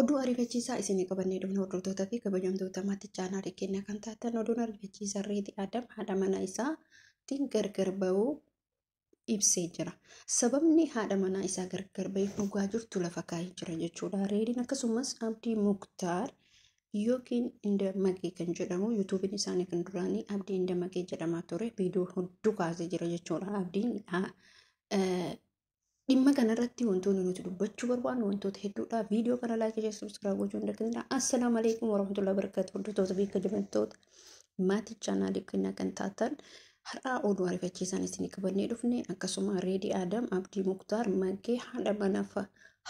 Oduu ariifachiisaa isinii qabannee dhufna hordoftoota fi kabajamtoota maatii chaanaalii keenyaa kan taatan oduun ariifachiisaa Reedii Adam haadha manaa isaatiin gargar ba'uu ibsee jira. Sababni haadha manaa isaa gargar ba'eef dhugaa jirtu lafa kaa'ee jira jechuudha. Reediin akkasumas Abdii Muktaar yookiin Indamagee kan jedhamu yuutuubiin isaanii kan duraanii Abdii Indamagee jedhamaa ture viidiyoo hedduu kaasee jira jechuudha. Abdiin dhimma kanarratti wantoonni nuti dubbachuu barbaannu wantoota hedduudha. Viidiyoo kana like, share, subscribe gochuu hin dagatinaa. Assalaamu alaikum warahmatullahi wabarakatuh. Hordoftoota fi kabajamtoota maatii chaanaalii keenyaa kan taatan har'aa oduu ariifachiisaan isinii qabannee dhufne akkasuma Reedii Adam, Abdii Muktaar, Magee haadha manaa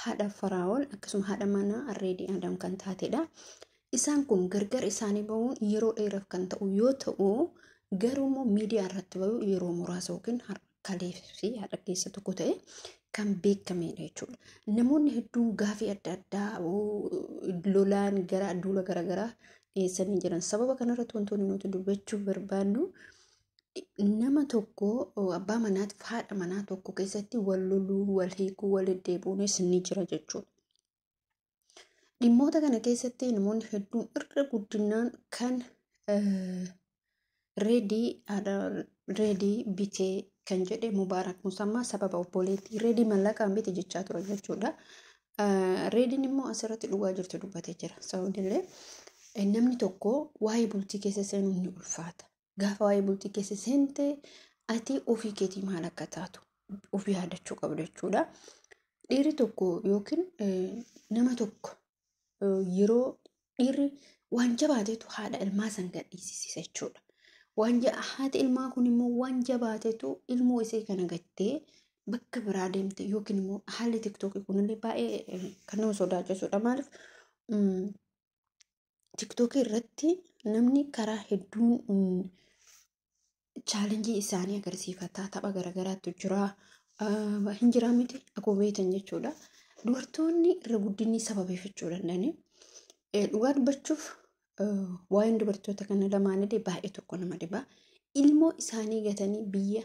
haadha Faraa'ol akkasuma haadha manaa Reedii Adam kan taatedha. Isaan kun gargar isaanii bahuun yeroo dheeraaf kan ta'u yoo ta'u garuu immoo miidiyaa irratti bahu yeroo muraasa yookiin kalee fi har'a keessa tokko ta'e kan beekamedha jechuudha. Namoonni hedduun gaafii adda addaa lolaan gara duula garaagaraa dhiyeessanii jiran. Sababa kanarratti wantoonni nuti dubbachuu barbaannu nama tokko abbaa manaatiif haadha manaa tokko keessatti wal loluu, wal hiikuu, wal deddeebi'uunis ni jira jechuudha. Dhimmoota kana keessatti namoonni hedduun irra guddinaan kan Reedii bitee kan jedhe Mubaarak Musammaa sababa obboleettii Reedii mallaqaan bite jechaa ture jechuudha. Reediin immoo asirratti dhugaa jirtu dubbatee jira. Sababni illee namni tokko waa'ee bultii keessa seenuun ni ulfaata. Gaafa waa'ee bultii keessa seente ati ofii keetii maal akka taatu ofii yaadachuu qabda jechuudha. Dhiirri tokko yookiin nama tokko yeroo dhiirri waan jabaatetu haadha ilmaa san gadhiisisa jechuudha. Waan haati ilmaa kun immoo waan jabaatetu ilmoo isee kana gattee bakka biraa deemte yookiin immoo haalli tiktookii kunillee baay'ee kan nama sodaachisudha. Maaliif tiktookii irratti namni karaa hedduun chaalenjii isaanii agarsiifataa tapha garaagaraatu jira. Hin jiraa miti akkuma beektan jechuudha. Dubartoonni irra guddinni sababeeffachuu danda'ani. Dhugaa dubbachuuf waa'een dubartoota kana lamaanillee baay'ee tokko nama dhiba. Ilmoo isaanii gatanii biyya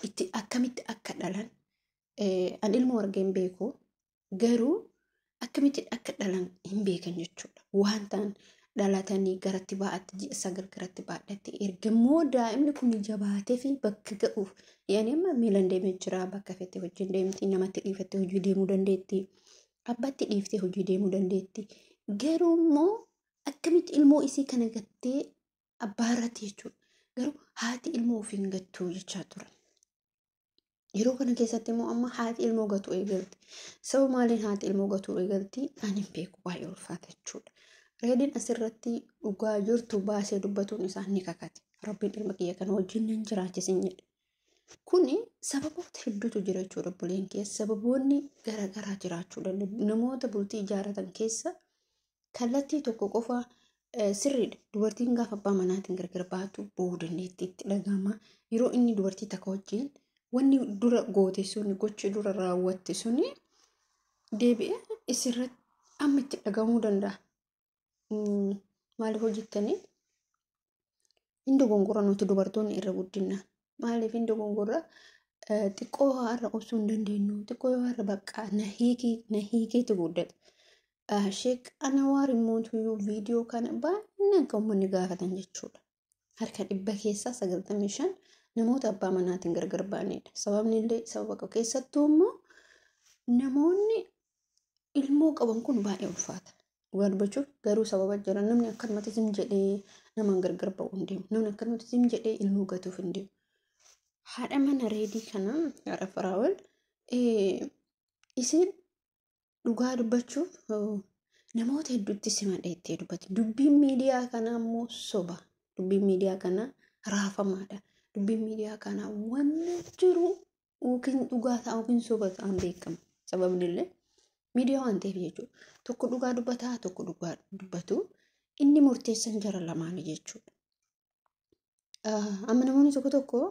itti akkamitti akka dhalan an ilmoo argee hin beeku garuu akkamitti akka dhalan hin beekan jechuudha. Waan ta'an dhalatanii garatti ba'aatti ji'a 9 garatti baadhatte erga immoo daa'imni kun jabaatee fi bakka ga'uuf yaani amma miilaan deemee jira bakka fette wajjin deemti namatti dhiifattee hojii deemuu dandeetti abbaatti dhiiftee hojii deemuu dandeetti garuu immoo akkamitti ilmoo isii kana gattee abbaa irratti jechuudha. Garuu haati ilmoo ofii hin gattuu jechaa turan. Yeroo kana keessatti immoo amma haati ilmoo gatuu eegalti. Sababa maaliin haati ilmoo gatuu eegalti? Ani hin beeku baay'ee ulfaata jechuudha. Reediin asirratti dhugaa jirtu baasee dubbatuun isaa ni kakate. Rabbiin ilma kiyya kana wajjin nan jiraachisin jedhe. Kuni sababoota hedduutu jira jechuudha obboleen keessa. Sababoonni garaagaraa jiraachuu danda'u. Namoota bultii ijaarratan keessa kallattii tokko qofa sirriidha. Dubartiin gaafa abbaa manaatiin gargar baatu boo'uu dandeetti itti dhagahama. Yeroo inni dubartii takka wajjin wanni dura goote suni gochi dura raawwatte suni deebi'ee isirratti amma itti dhagahamuu danda'a. Maaliif hojjettanii? Hin dogongora nuti dubartoonni irra guddinna. Maaliif hin dogongora? Xiqqoo har'a obsuu hin dandeenyu. Xiqqoo har'a bakka na hiikii na hiikeetu guddata. Sheek Anawaar immoo viidiyoo kana baay'inaan kan uummanni gaafatan jechuudha. Harka 100 keessaa 95 namoota abbaa manaatiin gargar ba'anidha. Sababni illee sababa qabu. Keessattuu immoo namoonni ilmoo qaban kun baay'ee ulfaata. Dhugaa dubbachuuf garuu sababa jira. Namni akkanumatti zim jedhee namaan gargar ba'uu hin deemu. Namni akkanumatti zim jedhee ilmoo gatuuf hin deemu. Haadha mana Reedii kana haadha Faraa'ol isiin dhugaa dubbachuuf namoota hedduutti simadha jettee dubbatti. Dubbiin miidiyaa kanaa immoo soba. Dubbiin miidiyaa kanaa raafamaadha. Dubbiin miidiyaa kanaa wanni jiru yookiin dhugaa ta'a yookiin soba ta'an beekama. Sababni illee miidiyaa waan ta'eef jechuudha. Tokko dhugaa dubbataa tokko dhugaa dubbatu inni murteessan jara lamaanii jechuudha. Amma namoonni tokko tokko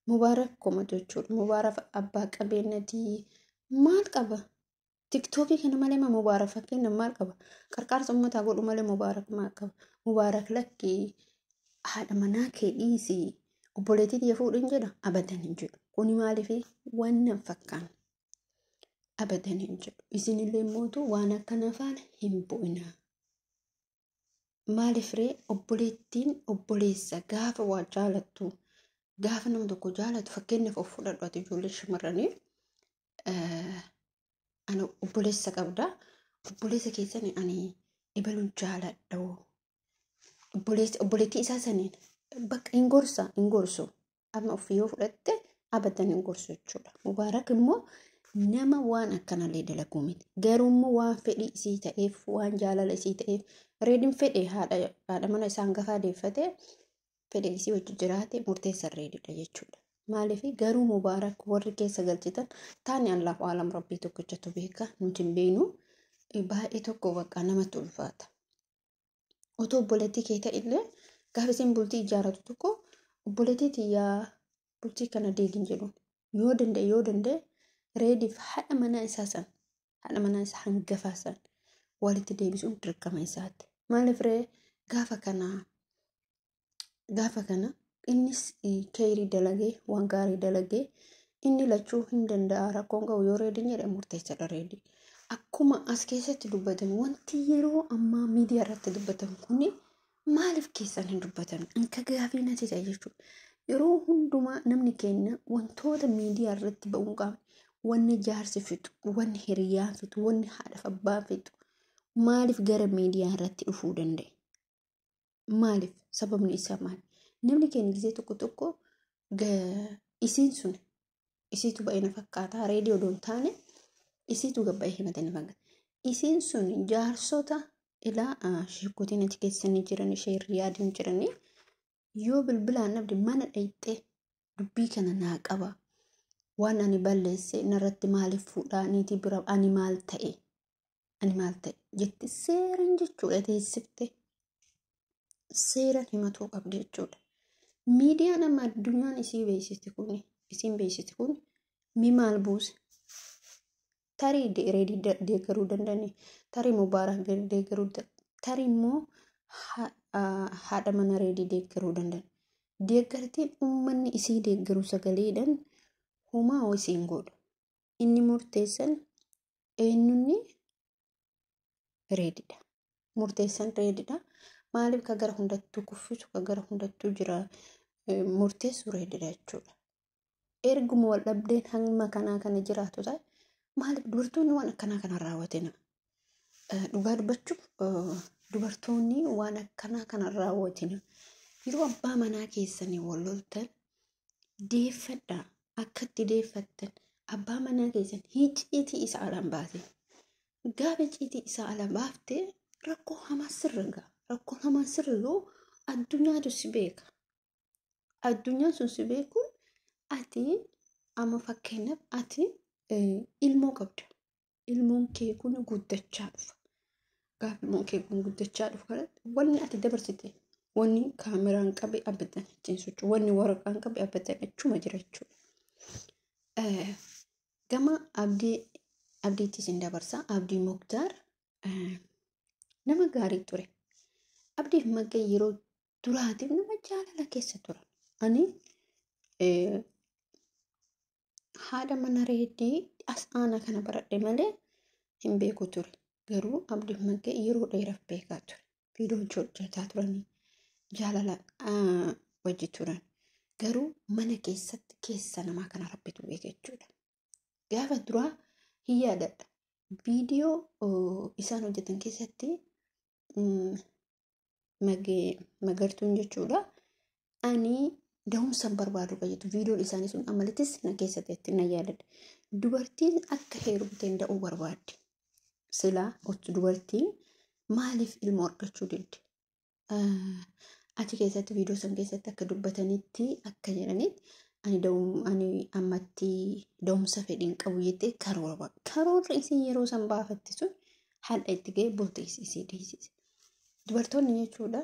Mubaarak komatu jechuudha. Mubaarak abbaa qabeenyatii maal qaba? Tiktookii kana malee ma Mubaarak fakkeenya maal qaba? Qarqaarsa uummataa godhu malee Mubaarak maal qaba? Mubaarak lakkii haadha manaa kee dhiisii obboleettii tiyya fuudhin jedha abadan hin jedhu. Kuni maaliif waan nan fakkaanne. Abadan hin jedhu. Isinillee mootu waan akkana faana hin bu'ina. Maaliif ree obboleettiin obboleessa gaafa waa jaalattu, gaafa nama tokko jaalatu, fakkeenyaaf of fudhadhu ati ijoollee shamarranii, ani obboleessa qabda. Obboleessa keessan ani ebaluun jaaladha. Obboleessa obboleettii isaa saniin bakka hin gorsa hin gorsu. Amma ofii yoo fudhatte abadan hin gorsu jechuudha. Mubaarak immoo nama waan akkanallee dalaguu miti. Garuu immoo waan fedhii isii ta'eef, waan jaalala isii ta'eef, reediin fedhe haadha mana isaa hangafaa deeffatee fedhe isii wajji jiraate murteessan reedidha jechuudha. Maaliif garuu Mubaarak warri keessa galchitan taani Allahu alam, rabbii tokkichatu beeka, nuti hin beeknu. Baay'ee tokko bakka namatti ulfaata. Otoo obboleettii kee ta'e illee gaafa isiin bultii ijaarratu tokko obboleettii tiyyaa bultii kana deegin jedhuun yoo danda'e reediif haadha manaa isaa san, haadha manaa isaa hangafaa san walitti deebisuun dirqama isaati. Maaliif ree gaafa kana innis keerii dalagee, waan gaarii dalagee, inni lachuu hin danda'a, rakkoon qabu yoo reediin jedhe murteessadha reedii. Akkuma as keessatti dubbatamu, wanti yeroo ammaa miidiyaa irratti dubbatamu kuni maaliif keessan hin dubbatamne? Anka gaafii natti ta'e jechuudha. Yeroo hundumaa namni keenya wantoota miidiyaa irratti ba'uu hin qabne, wanni jaarsi fixu, wanni hiriyaan fixu, wanni haadhaaf abbaan fixu maaliif gara miidiyaa irratti dhufuu danda'e? Maaliif? Sababni isaa maali? Namni keenya gisee tokko tokko isiin sun isiitu ba'e na fakkaata, reedii odoo hin taane isiitu gabba'ee himate na fakkaata. Isiin sun jaarsota ilaa sheekotiin achi keessanii jiran, ishee riyaadiin jiranii, yoo bilbilaan dhabde mana dhayxee dubbii kana naa qaba. Waan ani balleesse narratti maaliif fuudhaa niitii bira, ani maal ta'e, ani maal ta'e jetti seeran jechuudha, teessifte seeran himatuu qabdi jechuudha. Miidiyaan amma addunyaan isii beeksiste kun, isiin beeksiste kun mi maal buuse? Tarii reedii deeggaruu danda'ani, tarii Mubaarak deeggaruu, tarii immoo haadha mana reedii deeggaruu danda'an. Deeggartiin uummanni isii deeggaru sagaleedhaan homaa isiin godhu. Inni murteessan eenyunni reedidha. Murteessan reedidha. Maaliif ka gara hundattuu kuffisu, ka gara hundattuu jira murteessu reedidha jechuudha. Erguma wal dhabdeen hamma kanaa kana jiraatu ta'e, maaliif dubartoonni waan akkanaa kana raawwatina? Dhugaa dubbachuuf dubartoonni waan akkanaa kana raawwatina. Yeroo abbaa manaa keessanii wal loltan deeffadhaa. Akka itti deeffattan abbaa manaa keessan icciitii isa alaan baase. Gaafa icciitii isaa ala baaftee rakkoo hamaa sirra ga'a. Rakkoon hamaa sirra ga'u addunyaatu si beeka. Addunyaan sun si beekuun ati amma fakkeenyaaf ati ilmoo qabda. Ilmoon kee kun guddachaa dhufa. Gaafa ilmoon kee kun guddachaa dhufu kanatti wanni ati dabarsite, wanni kaameraan qabe abadan ittiin socho'u, wanni waraqaan qabe abadan achuma jira jechuudha. Gama abdii abdiitti isin dabarsa. Abdii Muktaar nama gaarii ture. Abdiif Maggee yeroo duraatiif nama jaalala keessa turan. Ani haadha mana reedii as aanaa kana baradhe malee hin beeku ture. Garuu Abdiif Maggee yeroo dheeraaf beekaa ture. Viidiyoo hojjetaa turanii jaalala wajji turan. Garuu mana keessatti keessa namaa kana rabbitu beeka jechuudha. Gaafa duraa hin yaadadha. Viidiyoo isaan hojjetan keessatti magartuun jechuudha. Ani da'umsa hin barbaadu jettu, viidiyoon isaanii sun amalittis na keessatti na yaadadha. Dubartiin akka heerumteen da'uu barbaaddi. Silaa dubartiin maaliif ilmoo argachuu didde? Achi keessatti viidiyoo san keessatti akka dubbatanitti, akka jedhanitti, ani ammatti da'umsa fedhiin qabu jettee karoora. Karoorri isin yeroo san baafatti sun haadha itti ga'e bultii isii dhiisise. Dubartoonni jechuudha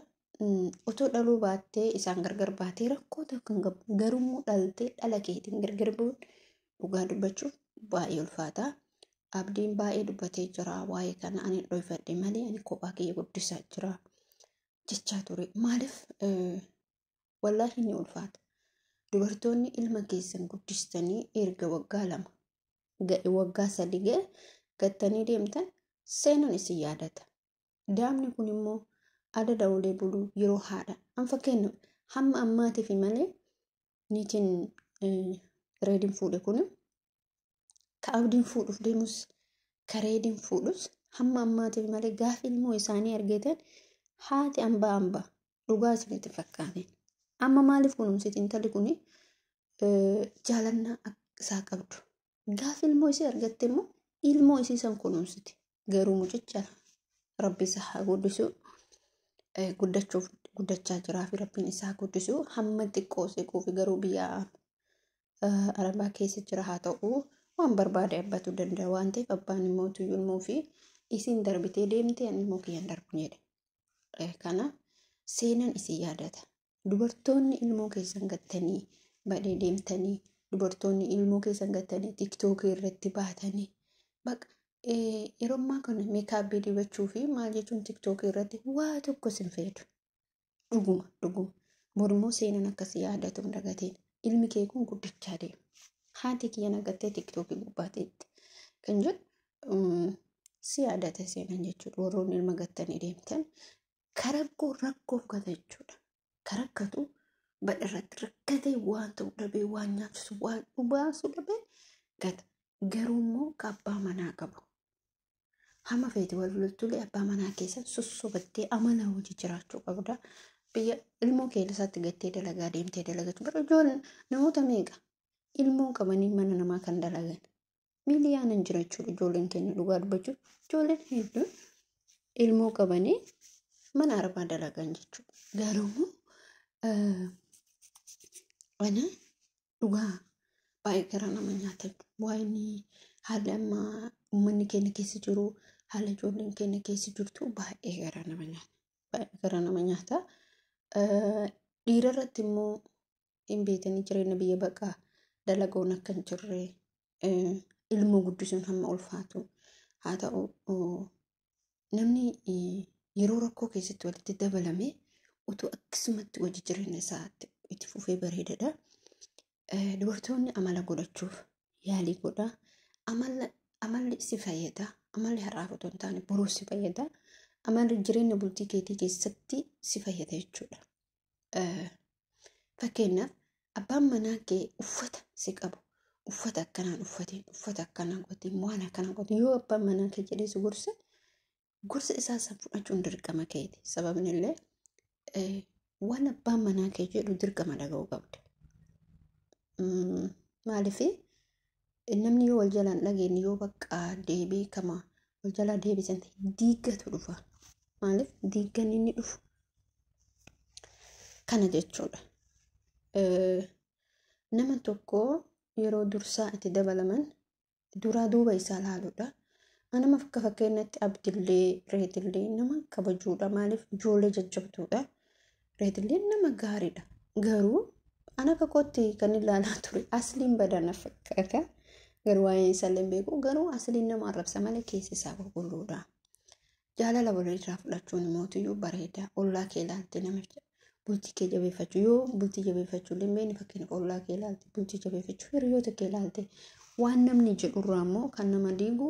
otoo dhaluu baattee isaan gargar baatee rakkoo tokko hin qabu. Garuu dhaltee dhala keetiin gargar bu'uun dhugaa dubbachuuf baay'ee ulfaata. Abdiin baay'ee dubbatee jira waa'ee kana, ani dhoofadhe malee ani kophaa kiyya guddisaa jira jechaa ture. Maaliif wallaahi ni ulfaata. Dubartoonni ilma keessan guddistanii erga waggaa 2 ga'e waggaa 3 ga'e gattanii deemtan seenaan isin yaadata. Daa'imni kun immoo adada olee buluu yeroo haadha. An fakkeenyaaf hamma ammaatiif malee niitiin reediin fuudhe kun ka abdiin fuudhuuf deemus ka reediin fuudhus hamma ammaatiif malee gaafa ilmoo isaanii argatan haati hambaa hambaa dhugaa isinitti fakkaateen. Amma maaliif kunuunsiti intalli kun jaalannaa isaa qabdu. Gaafa ilmoo isii argatte immoo ilmoo isii san kunuunsiti. Garuu mucicha rabbi isaa haa guddisu guddachuuf guddachaa jiraa fi rabbiin isaa guddisu hamma xiqqoo siquu fi garuu biyya arabaa keessa jira haa ta'u waan barbaade abbatu danda'a waan ta'eef abbaan immoo tuyyuu ilmoo fi isiin darbitee deemtee ani immoo kiyyaan darbu jedhe. Kana seenaan isin yaadata. Dubartoonni ilmoo keessan gattanii badhee deemtanii dubartoonni ilmoo keessan gattanii tiktookii irratti baatanii baqa yeroo ammaa kana meekaappii dibachuu fi maal jechuun tiktookii irratti waa tokko sin fayyadu. Dhuguma dhuguma. Borummoo seenaan akkasii yaadatu hin dagatiin. Ilmi kee kun guddachaa deema. Haati kiyya nagattee tiktookii gubbaateetti kan jedhu si yaadata seenaan jechuudha. Warroonni ilma gattanii deemtan karakkoo rakkoof gata jechuudha. Karakkatu badharratti rakkatee waan ta'u dhabee waan nyaachisu waan dhubaasu dhabee gata. Garuu immoo ka abbaa manaa qabu. Hamma feete wal loltuulee abbaa manaa keessa sossobattee amala hojii jiraachuu qabda. Biyya ilmoo keessatti gattee dalagaa deemtee dalagachuu. Bara ijoolleen namoota meeqa ilmoo qabanii mana namaa kan dalagan. Miiliyaan hin jira jechuudha ijoolleen keenya dhugaa dubbachuuf. Ijoolleen hedduun ilmoo qabanii mana arabaa dalagan jechuudha. Garuu immoo ana dhugaa baay'ee garaa nama nyaata. Waa'inni haalli ammaa uummanni keenya keessa jiru haala ijoolleen keenya keessa jirtu baay'ee garaa nama nyaata. Baay'ee garaa nama nyaata. Dhiira irratti immoo hin beekanii jireenya biyya baqaa dalagoon akka hin jirre ilmoo guddisuun hamma ulfaatu haa ta'u namni yeroo rakkoo keessatti walitti dabalame utuu akkasumatti hojii jireenya isaa itti fufee bareedadha. Dubartoonni amala godhachuuf yaalii godha. Amalli si fayyada. Amalli har'aaf otoo hin taane boruuf si fayyada. Amalli jireenya bultii keetii keessatti si fayyada jechuudha. Fakkeenyaaf abbaan manaa kee uffata si qabu. Uffata akkanaan uffatiin, uffata akkanaan godhatiin, waan akkanaan godhatiin yoo abbaan manaa kee jedhee si gorse gorsa isaa san fudhachuun dirqama keeti. Sababni illee waan abbaan manaa kee jedhu dirqama dhaga'uu qabda. Maaliif namni yoo wal jalaan dhageenye yoo bakka deebii kama wal jalaa deebisan ta'e diiggatu dhufa. Maaliif diiggan inni dhufu kana jechuudha. Nama tokko yeroo dursaa itti dabalaman duraa duuba isaa ilaaluudha. Anama akka fakkeenyatti Abdillee Reetillee nama kabajuudha. Maaliif ijoollee jajjabduudha. Reetillee nama gaariidha. Garuu ana akka kootti kan ilaalaa ture asliin badaa na fakkaata. Garuu waa'ee isaallee hin beeku. Garuu asliin nama arrabsa malee keessi isaa qulqulluudha. Jaalala walirraa fudhachuun immoo bareeda. Ollaa kee ilaalte namicha bultii kee jabeeffachuu yoo bultii jabeeffachuu illee hin beekne fakkeenyaaf ollaa kee ilaalte bultii jabeeffachuu hiriyoota kee ilaalte waan namni jedhurraa immoo kan nama diigu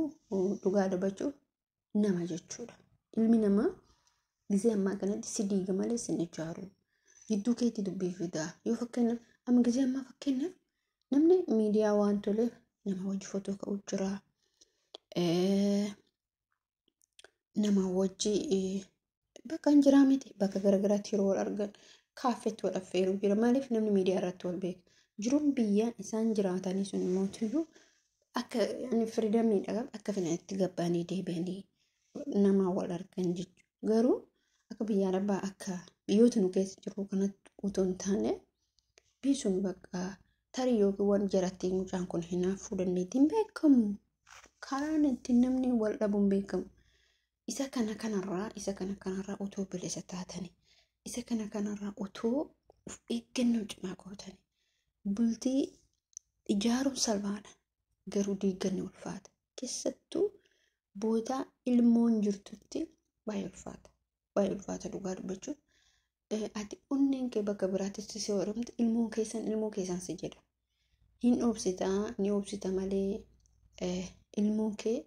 dhugaa dubbachuuf nama jechuudha. Ilmi namaa gisee ammaa kanatti si diiga malee si hin ijaaru. Gidduu keetti dubbii fidaa. Yoo fakkeenyaaf amma gisee ammaa fakkeenyaaf namni miidiyaa waan toleef nama wajji footoo ka'u jira. Nama wajji bakka hin jiraa miti bakka garaagaraatti yeroo wal argan kaaffeetti wal affeeruu jira. Maaliif namni miidiyaa irratti wal beeka. Jiruun biyya isaan jiraatanii sun immoo tuyyuu akka firiidamiidha akka finanitti gabbaanii deebi'anii nama wal argan jechuudha. Garuu akka biyya arabaa akka biyyoota nu keessa jiru kanatti otoo hin taane biyyi sun bakka tarii yookiin waan jaratti mucaan kun hinaafuu dandeetti hin beekamu. Karaan ittiin namni wal dhabu hin beekamu. Isa kana kanarraa otoo bilisa taatanii isa kana kanarraa otoo of eeggannoo cimaa gootanii bultii ijaaruun salphaadha. Garuu diigganni ulfaata. Keessattuu boodaa ilmoon jirtutti baay'ee ulfaata. Baay'ee ulfaata dhugaa dubbachuuf. Ati onneen kee bakka biraatti si hodhamte ilmoo keessan si jedha. Hin obsitaa ni obsita malee Ilmoon kee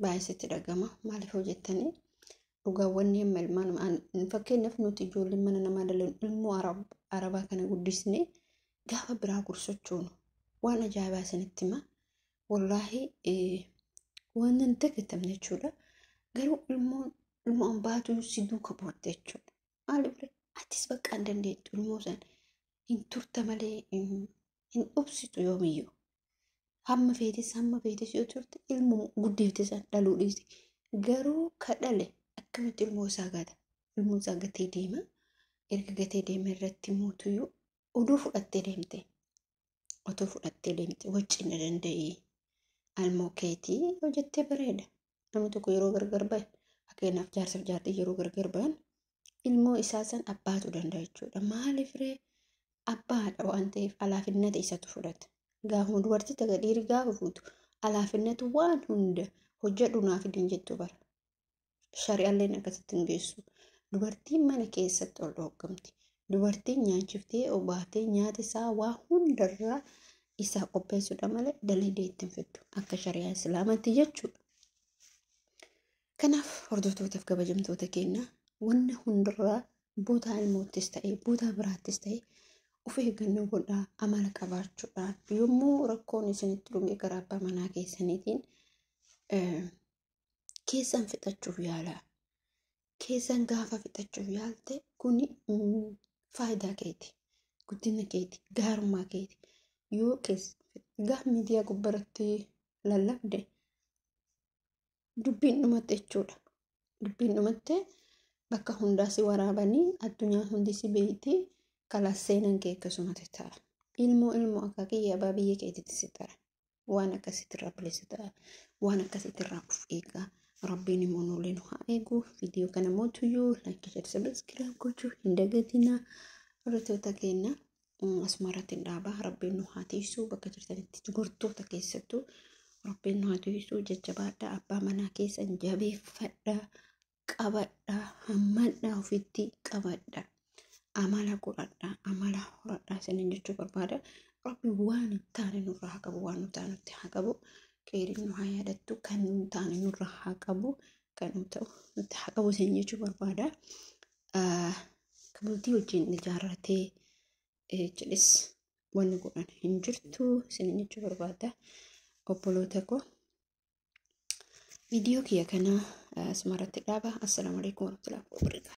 baay'ee sitti dhagama. Maaliif hojjettanii dhugaawwan amma ilmaan fakkeenyaaf nuti ijoolleen mana namaa dalan ilmoo arabaa kana guddisnee gaafa biraa gursachuun waan ajaa'ibaa isinitti hima. Wallaahi waan hin dagatamne jechuudha. Garuu ilmoon baatu si duuka bootte jechuudha. Maaliif atis bakka hin dandeettu ilmoo sana hin turta malee hin obsitu yoomiyyuu. Hamma feetis yoo turte ilmoo guddifte sana dhaluu dhiisi. Garuu ka dhale akkamitti ilmoo isaa gata? Ilmoo isaa gatee deema. Erga gatee deema irratti mootuyyuu oduu fudhattee deemte. Otoo fudhattee deemte wajjin na danda'e. Ilmoo keetii hojjettee bareeda. Namni tokko yeroo gargar bahe fakkeenyaaf jaarsaaf jaartii yeroo gargar bahan ilmoo isaa san abbaatu danda'a jechuudha. Maaliif ree abbaadha waan ta'eef alaafinnata isatu fudhata. Gaafuma dubartii takka dhiirri gaafa fuutu alaafinnatu waan hunda hojjedhu naaf hin jettu bara. Shari'aalleen akkasitti hin geessu. Dubartiin mana keessatti ol dhooggamti. Dubartiin nyaachiftee obaaftee nyaata isaa waa hundarraa isaa qopheessuudha malee dalagaa ittiin fiddu akka shari'aa islaamaatti jechuudha. Kanaaf hordoftootaaf kabajamtoota keenya wanna hundarraa bootaa ilmoottis ta'e bootaa biraattis ta'e of eeggannoo godhaa amala qabaachuudhaan yommuu rakkoon isinitti dhume gara abbaa manaa keessaniitiin keessan fixachuuf yaalaa. Keessan gaafa fixachuuf yaalte kuni faayidaa keeti, guddina keeti, gaarummaa keeti. Yoo gaafa miidiyaa gubbaratti lallabde dubbiin dhumatte jechuudha. Dubbiin dhumatte bakka hundaa si waraabanii addunyaan hundi si beekti kalaas seenan kee akkasumatti ta'a. Ilmoo akaakiyya abbaa biyya keetitti si tara. Waan akkasitti irraa bilisa ta'a. Waan akkasitti irraa of eegaa. Rabbiin immoo nuulee nu haa eegu. Viidiyoo kana mootuyyuu like, share, subscribe gochuu hin dagatinaa. Hordoftoota keenya asuma irratti hin dhaabaa. Rabbiin nu haa tiisu bakka jirtanitti dubartoota keessattuu Rabbiin nu haa tiisu jajjabaadhaa. Abbaa manaa keessan jabeeffadhaa. Qabadhaa. Hammadhaa ofitti qabadhaa. Amala godhadhaa. Amala horadhaa isiniin jechuu barbaada. Rabbiin waan hin taane nurraa haa qabu. Waan nu taanutti haa qabu. Qeeriin nu haa yaadattu. Kan nu taane nurraa haa qabu. Kan nu ta'u nutti haa qabu isiniin jechuu barbaada. Kabultii wajjin ijaarratee jedhis wanni godhan hin jirtu isiniin jechuu barbaada. Obboloota koo viidiyoo kiyya kana asuma irratti dhaaba. Assalaamu alaikum warahmatullahi wabarakatuh.